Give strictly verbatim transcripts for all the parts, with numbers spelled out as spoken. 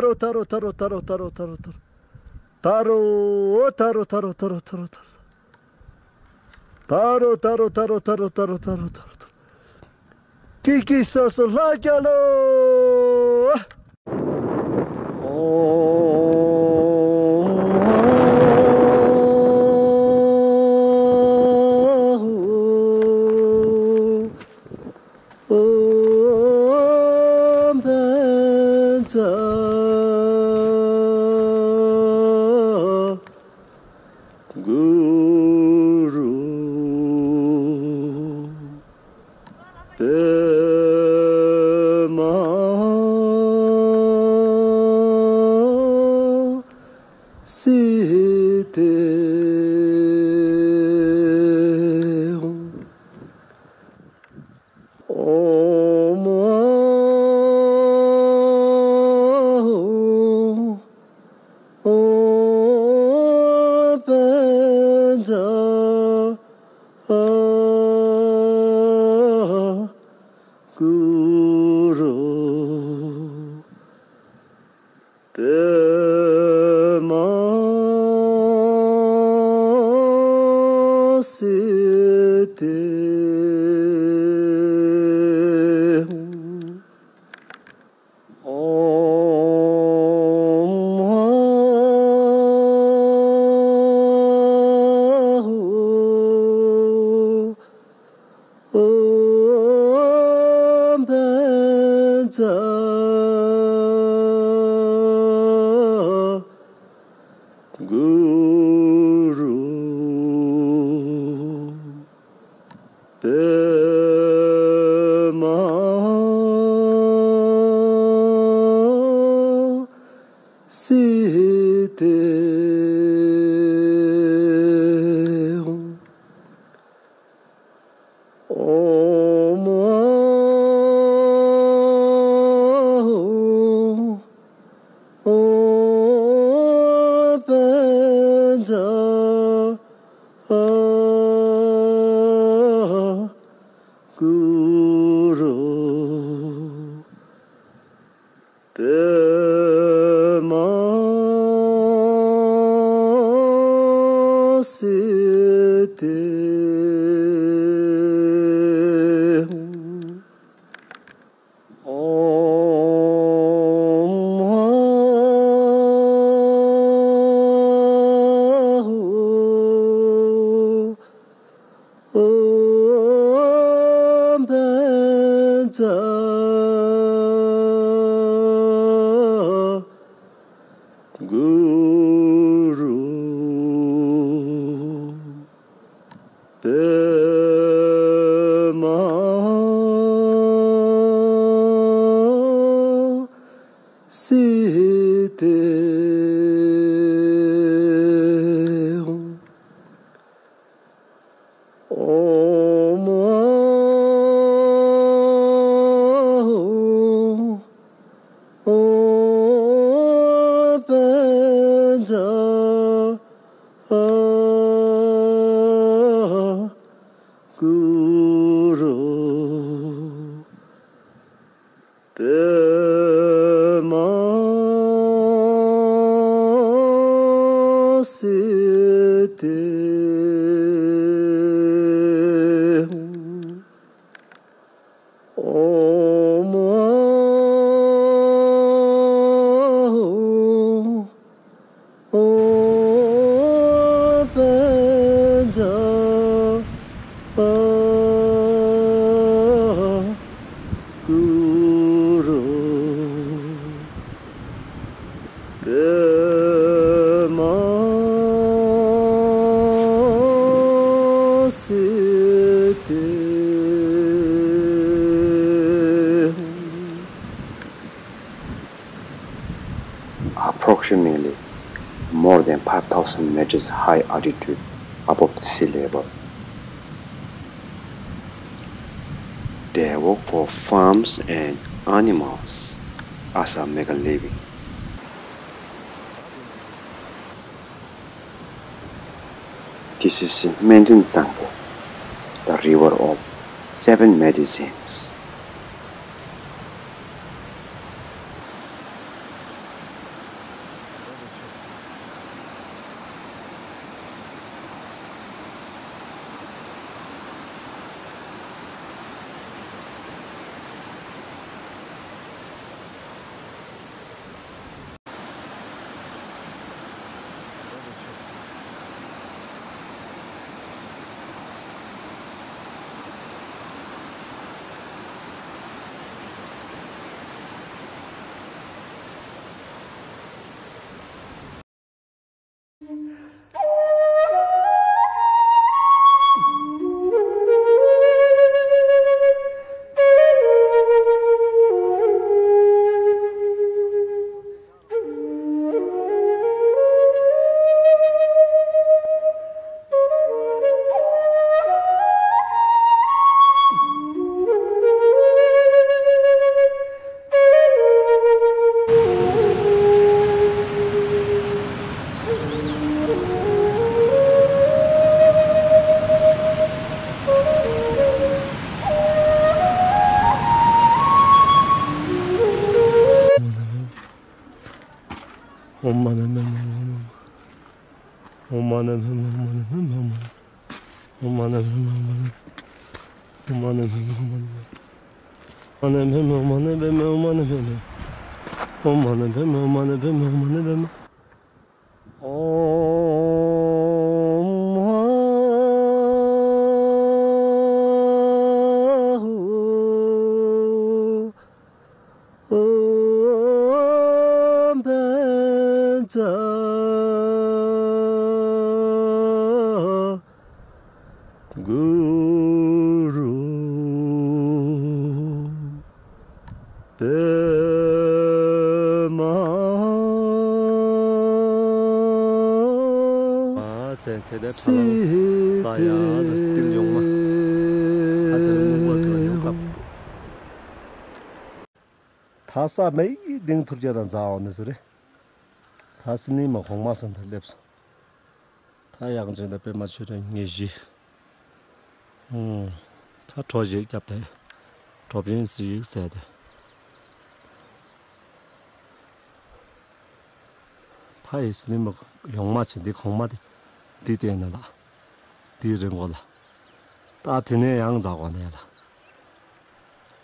ཏཱ་རོ་ཏཱ་རོ་ཏཱ་རོ། ཏཱ་རོ་ཏཱ་རོ་ཏཱ་རོ་ཏཱ་རོ། ཏཱ་རོ་ཏཱ་རོ་ཏཱ་རོ་ཏཱ་རོ་ཏཱ་རོ། ཀི་ཀི་སོ་སོ་ལྷ་རྒྱལ་ལོ། ཨོ། ཨོ། ཨོ། བཛྲ་གུ་རུ། པདྨ་སིདྡྷི་ཧཱུྃ། ཨོཾ་ཨཱཿཧཱུྃ། ཨོཾ་བཛྲ་གུ་རུ། པདྨ་སིདྡྷི་ཧཱུྃ། ཨོཾ་ཨཱཿཧཱུྃ། ཨོཾ་བཛྲ་གུ་རུ། པདྨ་སིདྡྷི་ཧཱུྃ། ཨོཾ་ཨཱཿཧཱུྃ། ཨོཾ་བཛྲ་གུ་རུ། པདྨ་སིདྡྷི་ཧཱུྃ། ཨོཾ་ཨཱཿཧཱུྃ། ཨོཾ་བཛྲ་གུ་རུ། པདྨ་སིདྡྷི་ཧཱུྃ། ཨོཾ་ཨཱཿཧཱུྃ། ཨོཾ་བཛྲ་གུ་རུ། པདྨ་སིདྡྷི་ཧཱུྃ། ཨོཾ་ཨཱཿཧཱུྃ། ཨོཾ་བཛྲ་གུ་རུ། པདྨ་ Mainly more than five thousand meters high altitude above the sea level. They work for farms and animals as a make a living. This is Menjin Zangpo, the river of seven medicines. གུ་རུ་པདྨ། ཨ་ཙན་དེ་ལྟར་ཁ་ལོ་ད་ཡང་ཏིལ་ཡོང་མ། ཨ་དེ་ལ་སྨུག་པ་ཟེར་བ་ཡོང་སྐབས་དེ་འདུག་ད་ས་མེད་ལྡིང་ཐུར་རྒྱ་དང་འཛའ་འོ་ནི་ཟེར་རེད། ད་སི་ནི་མ་གོང་མ་སོང་དེ་སླེབས་སོང་། ད་ཡང་ཅིག་ད་པད་མ་ཆོས་སྒྲོན་ཉེར་བཞི། ཨུམ། ད་གྲོ་ཞིག་བརྒྱབ་དེ། གྲོ་པིན་སི་ཡིག་ཟེར་དེ། ད་ཡི་སི་ནི་མ་ཡོང་མ་ཆེ་འདི་གོང་མ་དེ། འདི་བལྟས་ན་ལ། འདི་རི་མགོ་ལ། ད་དེ་ནས་ཡང་འཛག་གོ་ནས་ལ།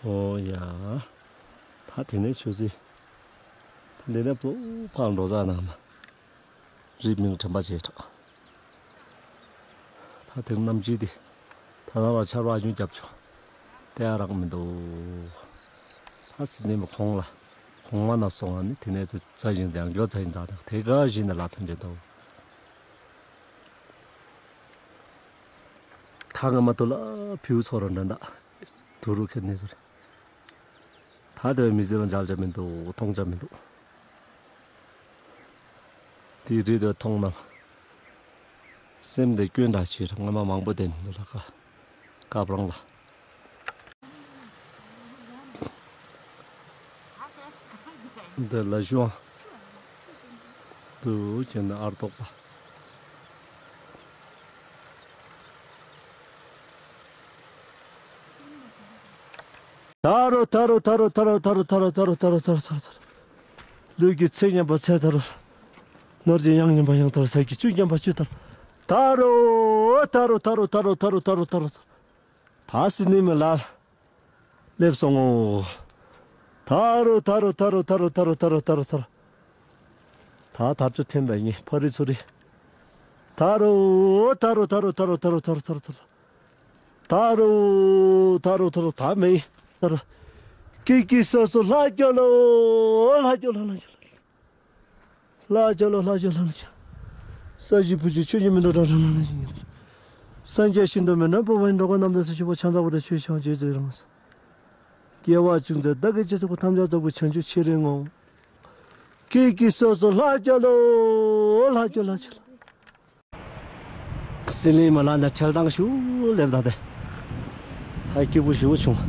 ཨོ་ཡ། ད་དེ་ནས་ཆུ་ཚོད། ད་འདི་ནས་པུ་ཕར་འགྲོ་ས་ན་མ། རི་མིང་དྲན་པ་བྱེད་ཐོག་ད་དེང་གནམ་གཤིས་འདི། ད་ནང་ལ་ཆར་པ་ཉུང་རྒྱབ་ཆོག་དེ་ཡང་རག་མི་འདུག་ད་སི་ནི་མ་གོང་ལ། གོང་མ་ན་སོང་བ་ནི་དེ་ནས་ཚོ་རྩ་ཞིང་ཡང་མགྱོགས་རྩ་ཞིང་འཛག་དང་དེ་ག་བཞིན་ནས་ལ་ཐོན་གྱི་འདུག་ཁ་ང་མ་ཏོ་ལ་བེའུ་ཚོ་ར་འདྲ་འདྲ། དུ་རུ་ཁེ་ནི་ཟུར། ད་དེ་བའི་མི་ཚེ་ལ་མཇལ་བྱ་མི་འདུག་མཐོང་བྱ་མི་འདུག་དེའི་རིགས་དེ་མཐོང་ན། སེམས་དེ་སྐྱོན་འདྲ་ཆེ་ར་སྔ་མ་མང་པོ་བསྡད་འདུག་ལ་ཁ། སྐབས་རང་ལ། འདི་ལ་ཞུ་འདུག་ཀྱི་ན་ཨར་ཏོག་པ། ད་རུ་ད་རུ། ལུས་ཀྱི་ཚད་མཉམ་པ་ཚད་ད་རུ། ནོར་གྱི་གཡང་མཉམ་པ་གཡང་ད་རུ། ཟས་ཀྱི་བཅུད་མཉམ་པ་བཅུད་ད་རུ། ད་རུ། ད་སི་ནི་མི་ལ། སླེབས་སོང་ངོ་། ད་རུ། ད་རུ། ད་དར་ཆ་འཐེན་པའི་ངས་ཕ་རི་ཚུ་རི། ད་རུ། ད་རུ། ད་རུ། ད་རུ། ད་རུ། ད་རུ། ད་རུ། ད་རུ། ད་མེད། ད་རུ། ཀི་ཀི་སོ་སོ་ལྷ་སྐྱོ་ལོ། ལྷ་སྐྱོ་ལྷ་ལྷ་སྐྱོ་ལྷ་སྐྱོ་ལྷ་སྐྱོ་ལྷ་སྐྱོ་ལྷ་སྐྱོ། ས་གཞི་བུ་གཞི་ཆུ་གཞི་མི་འགྲོ་འགྲོ་འགྲོ་ལྷ་སྐྱོ། སངས་རྒྱས་ཤིན་ཏུ་མི་འགྲོ་བོ་བན་འགྲོ་གོ་རྣམ་ཐོས་སུ་ཞི་བོ་ཕྱག་འཚལ་བ་དང་ཆོས་ཕྱག་རྗེས་ཚོལ་རང་། སྐྱེ་བ་ཅུང་ཟད་བདག་གིས་ཅི་བསགས་པ་ཐམས་ཅད་རྫོགས་པའི་བྱང་ཆུབ་ཕྱིར་བསྔོ། ཀི་ཀི་སོ་སོ་ལྷ་རྒྱལ་ལོ། ལྷ་རྒྱལ་ལྷ་རྒྱལ། སི་ལིང་མ་ལ་ནས་ཁྲེལ་དང་ཞུ་ལེབ་ད་དེ། ད་སྐྱིད་པོ་ཞུ་བྱུང་།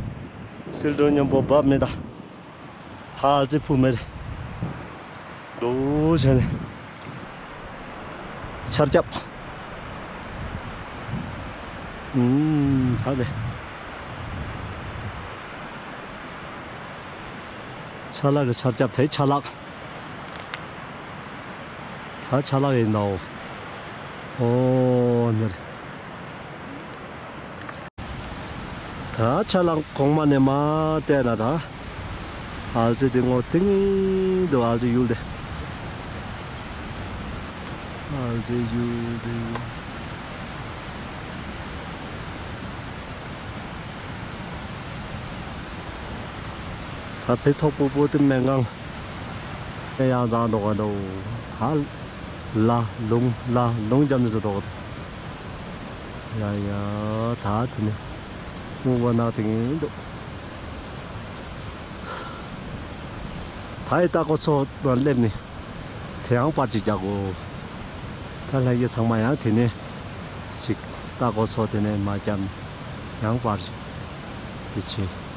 སིལ་སྒྲོན་མཉམ་པོ་བབ་མེད་ད། ད་ཨ་ཙི་ཕུ་མེད། འགྲོ་བྱས་ནས། ཆར་རྒྱབ། ཨུམ། ད་དེ། ཆ་ལག་གི་ཆར་རྒྱབ་དེ་ཆ་ལག་ད་ཆ་ལག་ཡིན་ནོ། ཨོ་ནི་རེད། ད་ཆ་ལག་གོང་མ་ནས་མར་བལྟས་ན་ད། ཨ་ཙི་དེ་ངོ་ཏིང་ངེ་འདུག་ཨ་ཙི་ཡུལ་དེ། ཨ་ཙི་ཡུལ་དེ། ད་བེ་ཐོག་པོ་པོ་དེ་སྨན་ཁང་། ཡང་ཡང་འཛེགས་འགྲོ་གི་འདུག་ད་ལ་ལུང་ལ་ལུང་རྒྱབ་ནས་འགྲོ་གི་འདུག་ཡ་ཡ། ད་དེ་ནས་སྨུག་པ་ནག་དེ་ངན་འདུག་ད་ཡི་ལྟ་སྐོར་ཚོ་སླེབས་ནས། དེ་ཡང་པར་ཅིག་རྒྱག་དགོས། ད་ལྷན་རྒྱས་ཚང་མ་ཡང་དེ་ནས་ཅིག་ལྟ་སྐོར་ཚོ་དེ་ནས་མར་བརྒྱབ་ནས་ཡང་པར་ཅིག་དེ་བྱེད།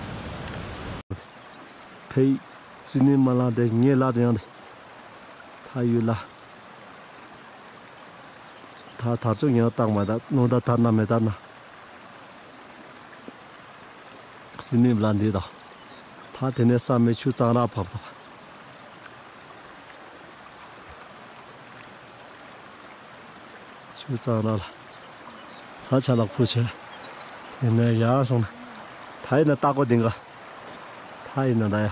ཕེ་ཙི་ནི་མ་ལ་དེ་ངའི་ལ་དེ་ཡང་དེ། ད་ཡུལ་ལ། ད་དར་ལྕོག་ཡང་བཏང་མ་ད་ནོ་ད་དར་ན་མེ་དར་ན། སི་ནིབ་ལ་འདི་དང་། ད་དེ་ནས་བསམ་མེད་ཆུ་གཙང་རག་བབས་དང་། ཆུ་གཙང་རག་ལ། ད་ཆ་ལག་ཕུ་བྱས། དེ་ནས་ཡར་སོང་ན། ད་ཡིན་ན་ལྟ་སྒོ་འདི་འགའ། ད་ཡིན་ན་ད་ཡ།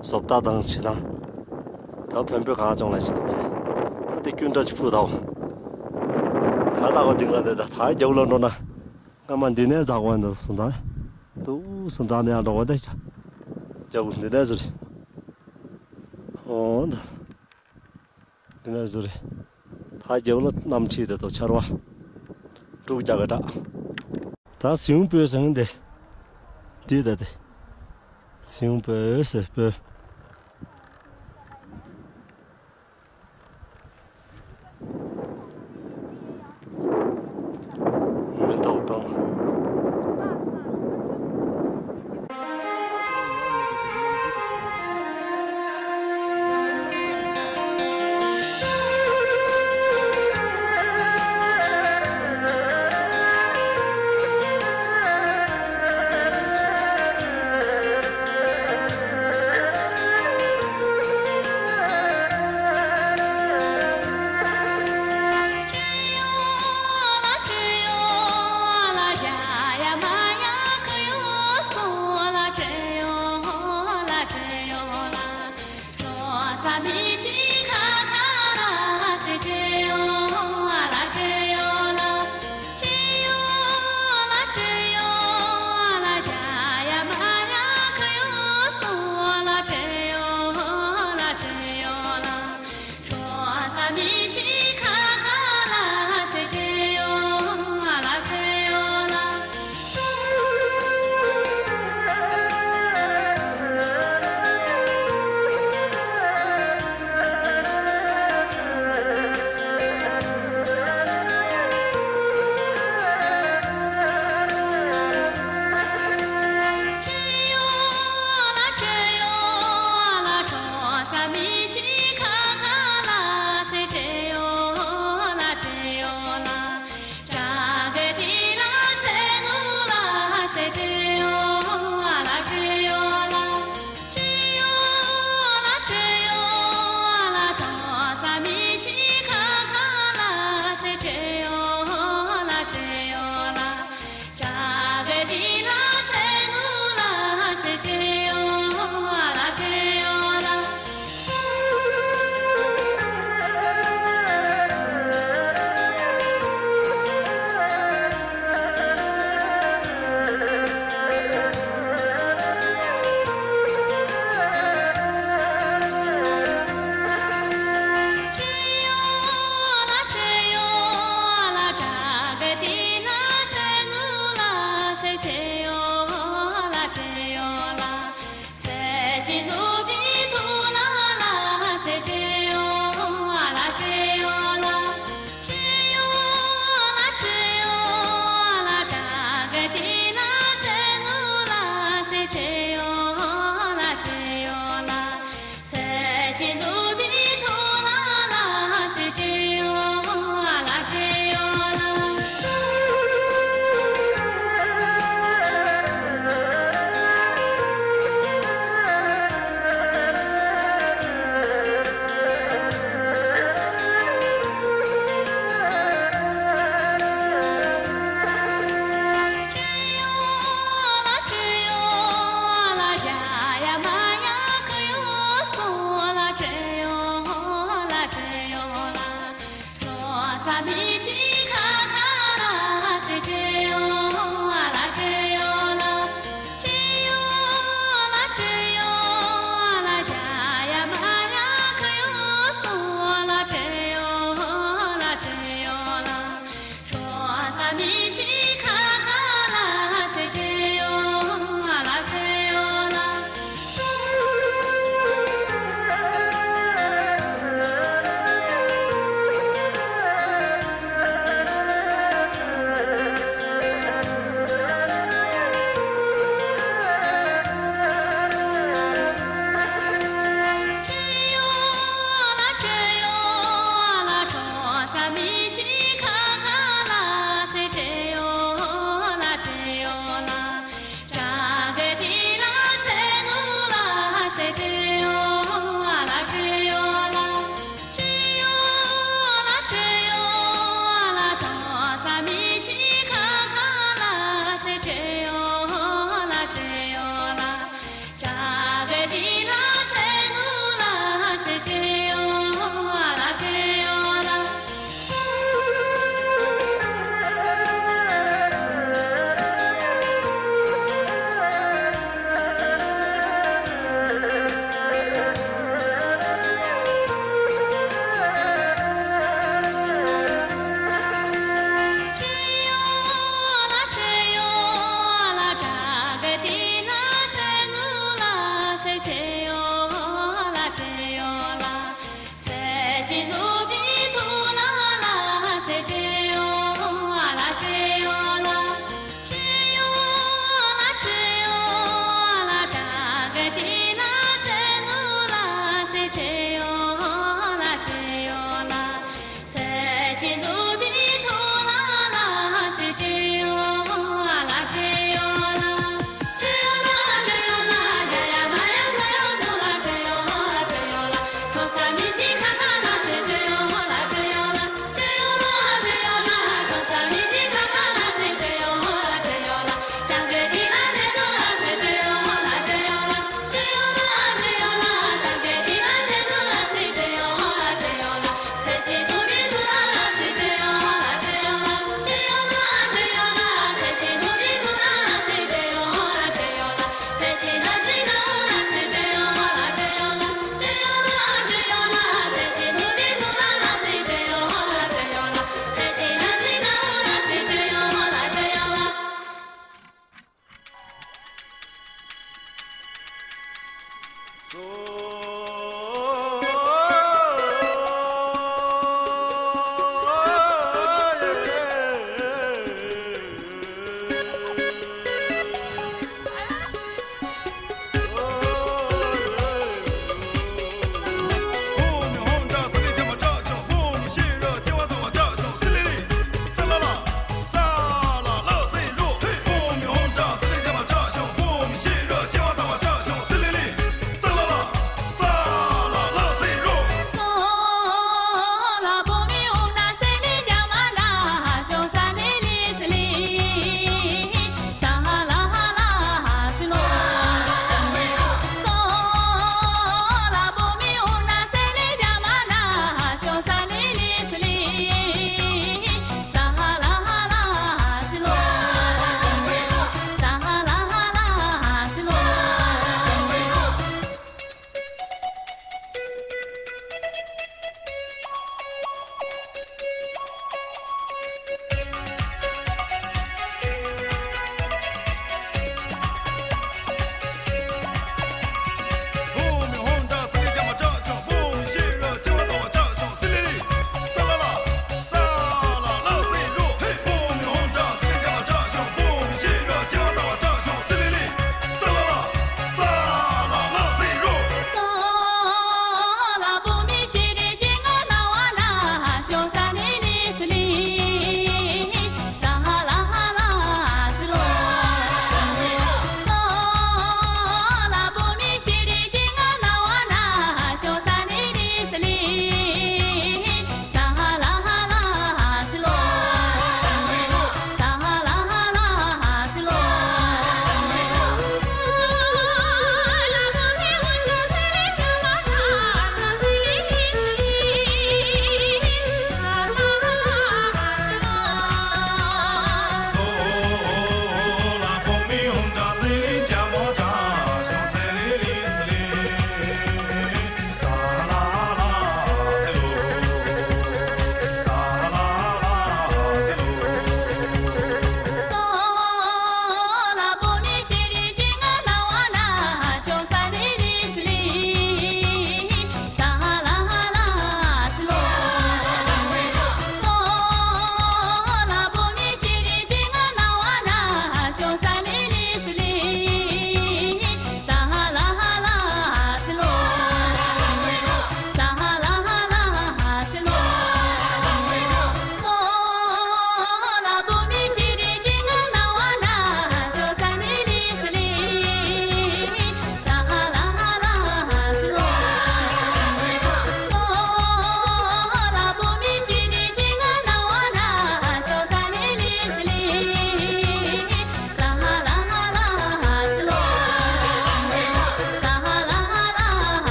བཟོ་ལྟ་དང་ཆི་དང་། ད་བོན་པོའི་གངས་ལྗོངས་ལ་ཞིག་འདུག་ད་དེ་སྐྱོན་འདྲ་ཅིག་ཕུ་དང་། ད་ལྟ་སྒོ་འདི་འགའ་དེ་ད་ད་རྒྱབ་ལ་འགྲོ་ན། སྔ་མ་འདི་ནས་འཛེགས་དགོས་འདུག་སོང་ད། དུ་སོང་འཛེགས་ནས་ཡང་འགྲོ་དགོས་ད་ཡ། རྒྱབ་འདི་ནས་ཟུར། ཨོ་ད། འདི་ནས་ཟུར། ད་རྒྱབ་ལ་གནམ་ཁྲིད་དེ་དོ་ཆར་བ། དཀྲུག་རྒྱག་གི་འདྲ། ད་ཟིང་སྤོས་ཟེར་འདི། འདི་ད་དེ། ཟིང་སྤོས་ཟེར་སྤོས། མེ་ཏོག་དང་།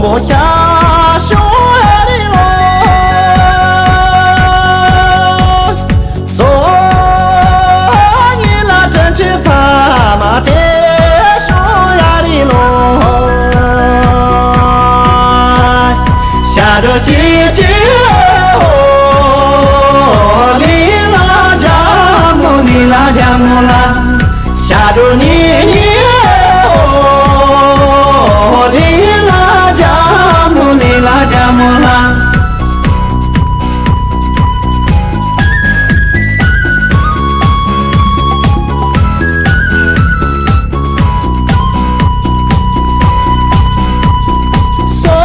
ཤར་བྱུང་ཡ་རིང་ལོ། སོ་ཉིན་ལ་དྲིན་ཆེན་ཕ་མ་དེ་བྱུང་ཡ་རིང་ལོ། ཤ་དྲོ་ཅི་ཅི་འོ། ལི་ལ་རྒྱ་མོ་ལི་ལ་རྒྱ་མོ་ལ། ཤ་དྲོ་ཉི་ཉི་འོ། ལི་ལ་རྒྱ་མོ་ལི་ལ་རྒྱ་མོ་ལ། སོ་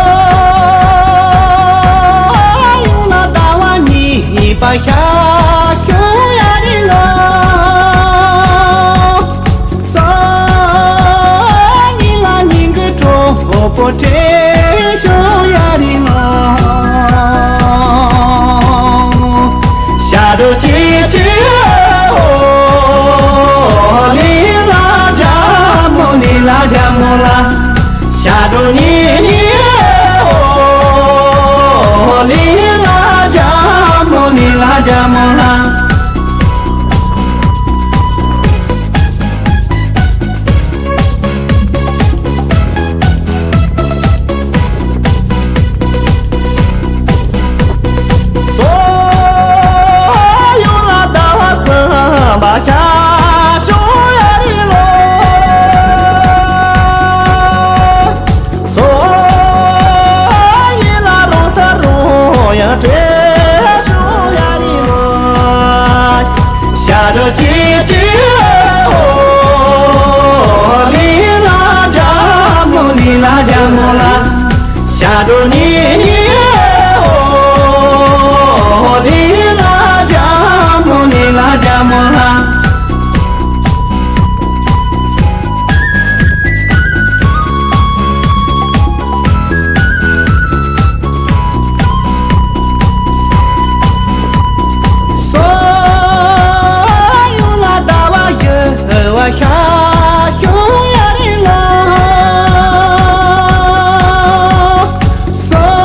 ཡུང་ལ་ཟླ་བ་གཉིས་པ་ཤར་བྱུང་ཡ་རིང་ལོ། སོ་ཉིན་ལ་ཉིན་གྱི་གྲོགས་པོ་བྲེལ་བྱུང་ཡ་རིང་ལོ། ཤ་དྲོ་ཅི་ཅི་འོ། ལི་ལ་རྒྱ་མོ་ལི་ལ་རྒྱ་མོ་ལ། ཤ་དྲོ་ཉི་ཉི་འོ། ལི་ལ་རྒྱ་མོ་ལི་ལ་རྒྱ་མོ་ལ། སོ་ཡུང་ལ་ཟླ་བ་གསུམ་པ་ཤར་བྱུང་ཡ་རིང་ལོ། སོ་ཡིན་ལ་རང་ས་རང་ཡང་བྲལ་བྱུང་ཡ་རིང་ལོ། ཤ་དྲོ་ཅི་ཅི་འོ། ལི་ལ་རྒྱ་མོ་ལི་ལ་རྒྱ་མོ་ལ། ཤ་དྲོ་ཉི་ཉི་འོ། ལི་ལ་རྒྱ་མོ་ལི་ལ་རྒྱ་མོ་ལ། སོ་ཡུང་ལ་ཟླ་བ་བཞི་བ་ཤར་བྱུང་ཡ་རིང་ལོ། སོ་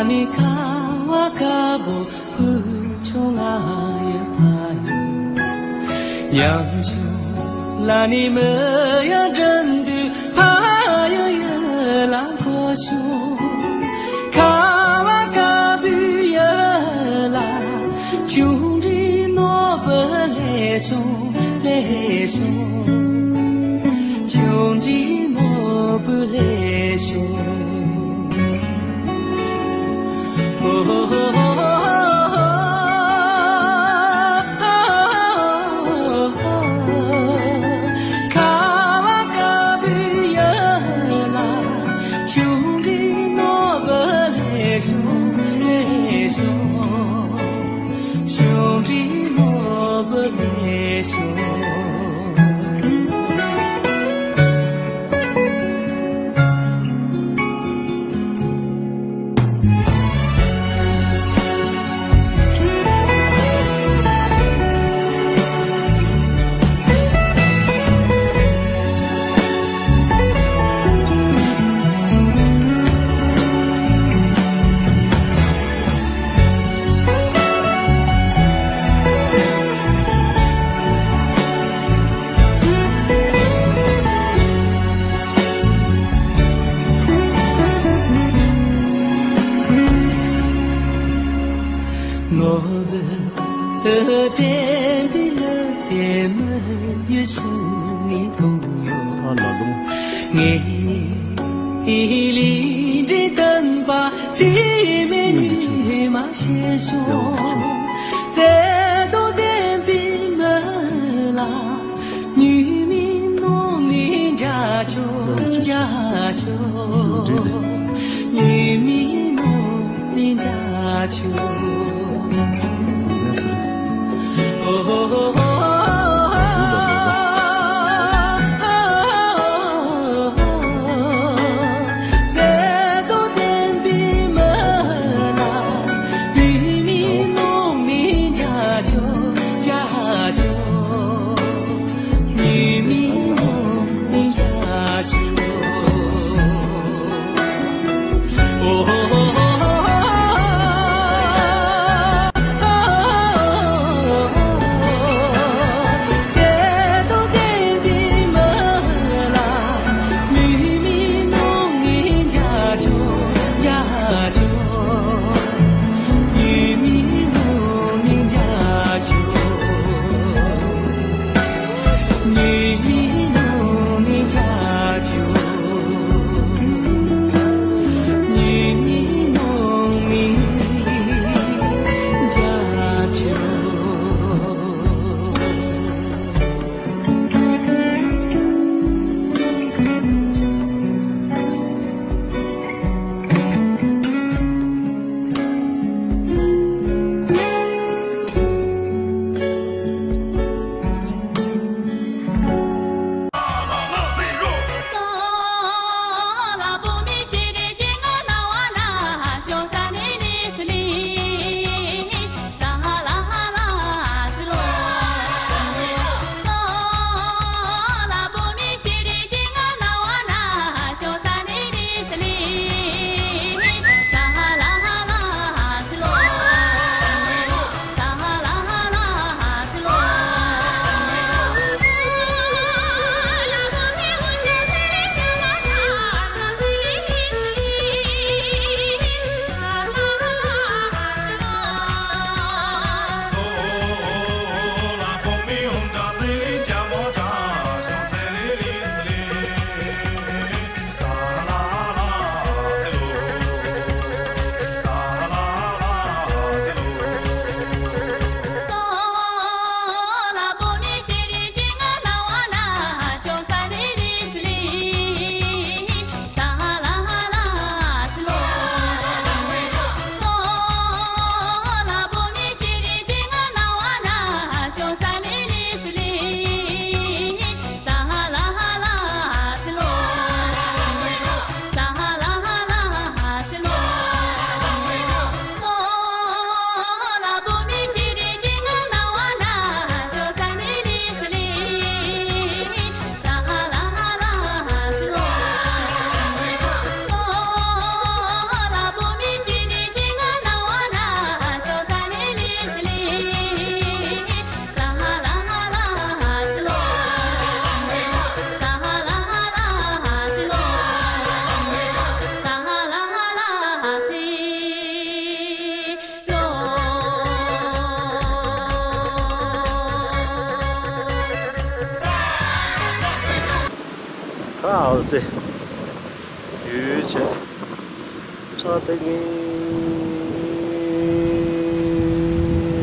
ནི་ཁ་བ་དཀར་པོ་བུ་ཆུང་ང་ཡི་ཕ་ཡི། ཉམ་ཆུང་ལ་ནི་མི་ཡ་འགྲན་དུ་ཕ་ཡི་ཡི་ལ་གོ་ཤོ། ཁ་བ་དཀར་པོའི་ཡི་ལ་ཆུང་འདྲིས་ནོར་བུ་ལེགས་སོ། ལེགས་སོ། ཆུང་འདྲིས་ནོར་བུ་ལེགས་སོ། ཁ་བ་དཀར་པོའི་ཡི་ལ་ཆུང་འདྲིས་ནོར་བུ་ལེགས་སོ། ལེགས་སོ། ཆུང་འདྲིས་ནོར་བུ་ལེགས་སོ། ནོར་བུ་དྲན་པའི་ལུས་དེ་མི་ཡུལ་སུ་ནི་མཐོང་ཡོད། ཨ་ལ་ལུང་། ངེད་གཉིས་ལས་འབྲས་བསྟན་པ་རྩིས་མེད་ཉི་མ་ཤེས་སོང་། བརྩེ་དང་ལྡན་པའི་མི་ལ། ཉི་མའི་ནང་ནས་མཇལ་ཆོག་མཇལ་ཆོག་ཉི་མའི་ནང་ནས་མཇལ་ཆོག་ཨ་ཨལ་ཙི། ཡུལ་ཆེ། ཁྲ་ཐིག་ངེ་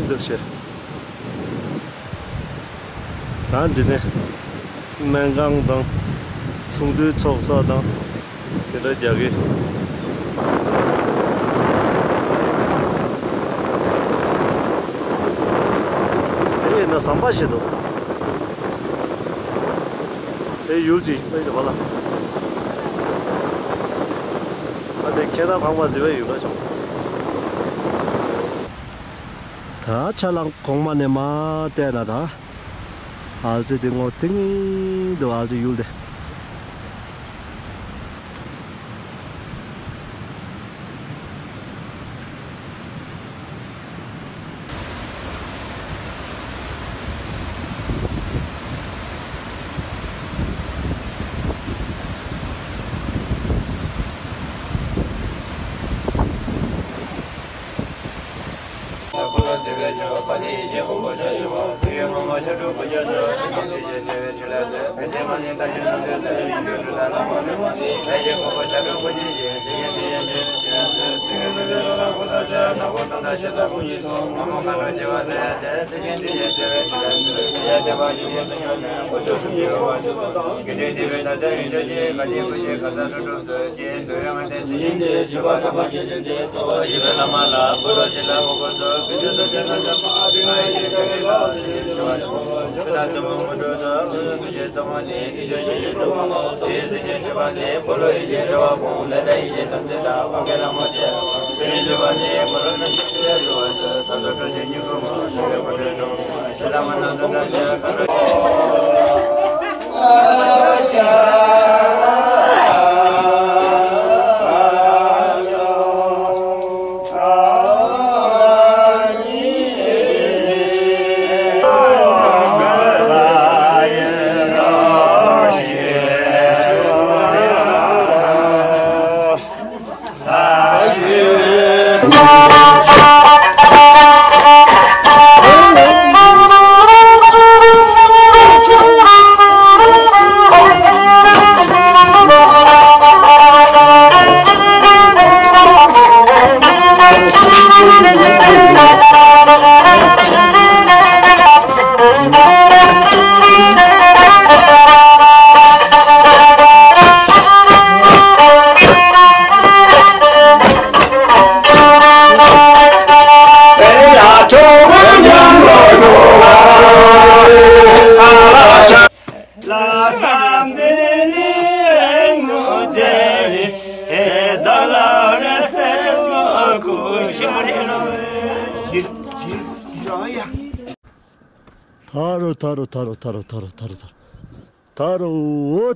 འདུག་ཆེ། ད་འདི་ནས་སྨན་ཁང་དང་ཚོགས་འདུའི་ཚོགས་ས་དང་དེ་འདྲ་རྒྱག་གི། ཨེ་ན་ཟམ་པ་ཞིག་འདུག་དེ་ཡུལ་གྱི་དཔེ་དེ་བ་ལ། ཨ་དེ་ཁྱེད་རང་ཕང་པ་འདི་བས་ཡུལ་ལ་བྱུང་། ད་ཆ་ལག་གོང་མ་ནས་མར་བལྟས་ན་ད། ཨལ་ཙི་དེ་ངོ་ཏིང་ངེ་འདུག་ཨལ་ཙི་ཡུལ་དེ།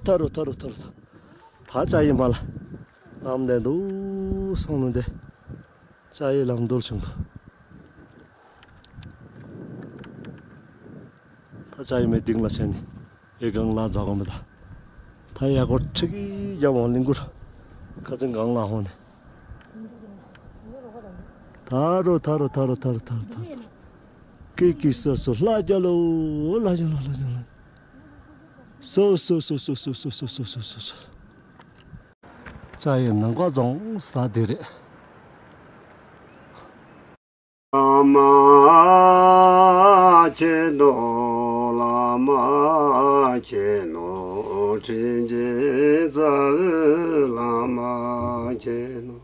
ཐ་རུ་ཐ་རུ་ཐ་རུ། ད་ཅ་ཡི་མ་ལ་ལམ་འདི་འདུག་སོང་ནོ་འདི། ཅ་ཡི་ལམ་འདུལ་བྱུང་འདུག་ད་ཅ་ཡི་མའི་སྡིངས་ལ་ཆེན་ནི་ཨེ་གང་ལ་འཛག་གོ་མི་ད། ད་ཡ་གོ་ཁྲི་གི་རྒྱ་མོ་གླིང་གུར་ཁ་ཚིང་གང་ལ་ཧོ་ནི། ཐ་རུ་ཐ་རུ། ཀི་ཀི་སོ་སོ་ལྷ་རྒྱ་ལོ། ལྷ་རྒྱ་ལོ། ལྷ་རྒྱ་ལོ། སོ་སོ། ཅ་ཡི་ནང་པ་རྫོང་ས་དེ་རེད། བླ་མ་མཁྱེན་ནོ། བླ་མ་མཁྱེན་ནོ། དྲིན་ཅན་རྩ་བའི་བླ་མ་མཁྱེན་ནོ།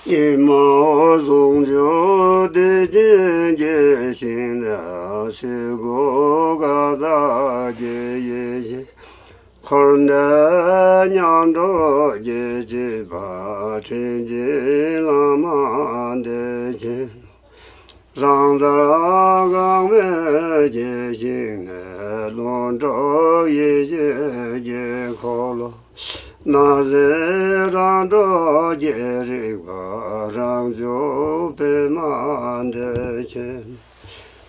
ཨེ་མ་ཧོ། ཟུང་འཇུག་བདེ་ཆེན་གྱི་ཞིང་ནས། ཆོས་སྐུ་ཀ་དག་གི་ཡེ་ཤེས། འཁོར་འདས་མཉམ་གྲོལ་གྱི་སྤྱོད་པ། དྲིན་ཅན་བླ་མ་བདེ་ཆེན། རང་མཚན་གང་མེད་ཀྱི་ཞིང་ནས། ལྷུན་གྲུབ་ཡེ་ཤེས་ཀྱི་འཁོར་ལོ། སྣང་སྲིད་རང་གྲོལ་གྱི་རིག་པ། རང་བྱུང་པདྨ་བདེ་ཆེན།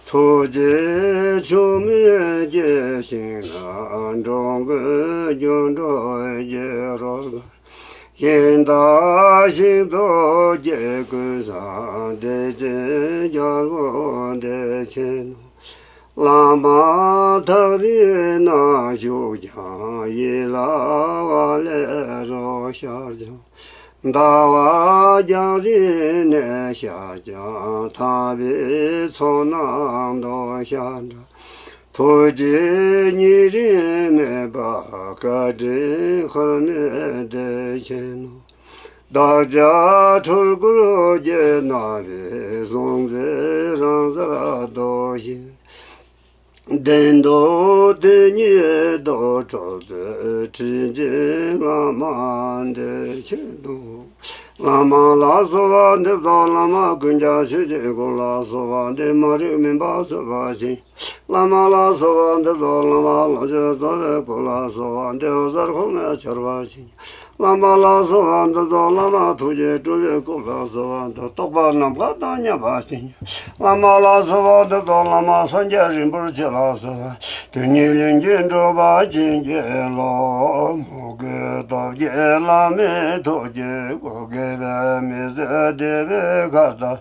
ཐུགས་རྗེ་ཆུ་སྨད་ཀྱི་ཞིང་ན། འགྲོ་ཀུན་རྒྱུ་འགྲུལ་གྱི་རོལ་གར། ཡེ་དག་ཤིང་ཏོག་གི་ཀུན་བཟང་། བདེ་ཆེན་རྒྱལ་པོ་བདེ་ཆེན་ནོ། བླ་མ་ཐག་རིང་ན་བཞུགས་ཀྱང་ཡིད་ལ་ལས་རོགས་ཤར་ཀྱང་། ཟླ་བ་རྒྱང་རིང་ནས་ཤར་ཀྱང་། ཐར་པའི་ཚོགས་རྣམས་དང་ཤར་འདྲ། ཐུགས་རྗེ་ཉེ་རིང་མེད་པ། བཀའ་དྲིན་ཁོར་མེད་བདེ་ཆེན་ནོ། བདག་ཅག་འཁྲུལ་འཁོར་གྱི་རྣམ་པའི་གཟུང་འཛིན་རང་སར་ལྡོག་ཕྱིར། བདེན་སྟོབས་དེ་ཉིད་རྟོགས་གྲོལ་དུས། དྲིན་ཅན་བླ་མ་འདི་ཕྱིར་འདུད། བླ་མ་ལ་གསོལ་བ་འདེབས་སོ། བླ་མ་ཀུན་ཀྱང་ཆོས་ཀྱི་སྐུ་ལ་གསོལ་བ་འདེབས། མ་རིག་མུན་པ་སེལ་བར་བྱིན། བླ་མ་ལ་གསོལ་བ་འདེབས་སོ། བླ་མ་ལོངས་སྤྱོད་རྫོགས་པའི་སྐུ་ལ་གསོལ་བ་འདེབས། འོད་གསལ་འཁོར་ལོས་སྒྱུར་བར་བྱིན། བླ་མ་ལ་གསོལ་བ་འདེབས་སོ། བླ་མ་ཐུགས་རྗེས་སྤྲུལ་པའི་སྐུ་ལ་གསོལ་བ་འདེབས། རྟོགས་པ་ནམ་མཁའ་དང་མཉམ་པར་བྱིན། བླ་མ་ལ་གསོལ་བ་འདེབས་སོ། བླ་མ་སངས་རྒྱས་རིན་པོ་ཆེ་ལ་གསོལ་བ། དོན་གཉིས་ལྷུན་གྱིས་གྲུབ་པ་བྱིན་གྱིས་རློབས། མོས་གུས་སྟོབས་ཀྱིས་བླ་མའི་ཐུགས་རྗེའི་སྐུ། དགེ་བའི་མི་བཟོད་སྡིག་པའི་ཁ་ཟས།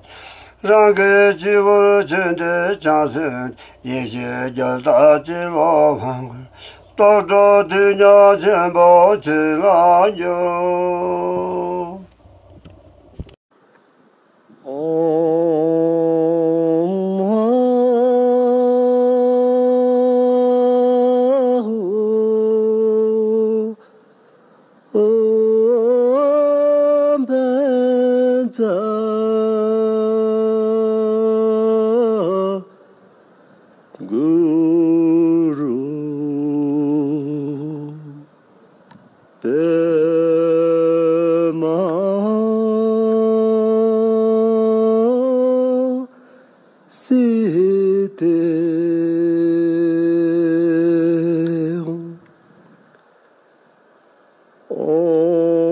རང་གི་སྤྱི་བོར་བྱོན་ཏེ་བྱང་སེམས། ཡེ་ཤེས་རྒྱལ་དག་སྤྱི་བོར་དབང་བསྐུར། རྟོགས་གྲོལ་དུས་མཉམ་ཆེན་པོ་ཆོས་ལ་འཇུག། ཨོཾ་ཨཱཿཧཱུྃ། ཨོཾ་བཛྲ་གུ་རུ་པདྨ་སིདྡྷི་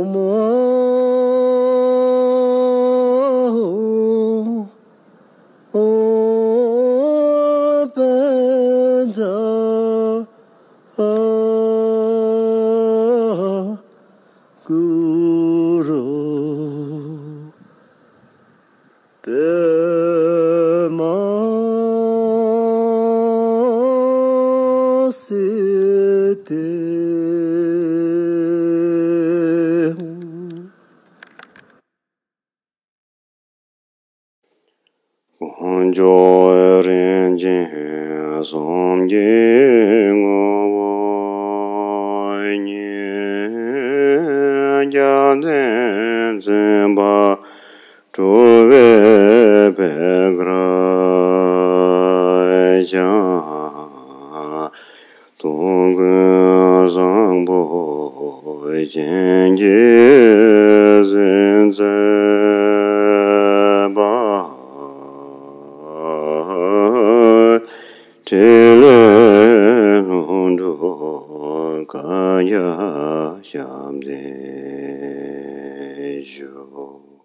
ཧཱུྃ། ཨོཾ་ཨཱཿཧཱུྃ། ཨོཾ་བཛྲ་གུ་རུ་པདྨ་སིདྡྷི་ཧཱུྃ། དཀོན་མཆོག་རིན་ཆེན་གསུམ་གྱི་ངོ་བོ་ཉིད། རྒྱལ་མཚན་འཛིན་པ་སྤྲུལ་པའི་པད་དཀར་འཆང་། སྟོང་སྐུ་བཟང་པོ་སྤྱན་གྱིས་གཟིགས་མཛད་པ། ཕྲིན་ལས་ལྷུན་གྲུབ་བསྐལ་བརྒྱར་བཤམས་ཏེ་བཞུགས།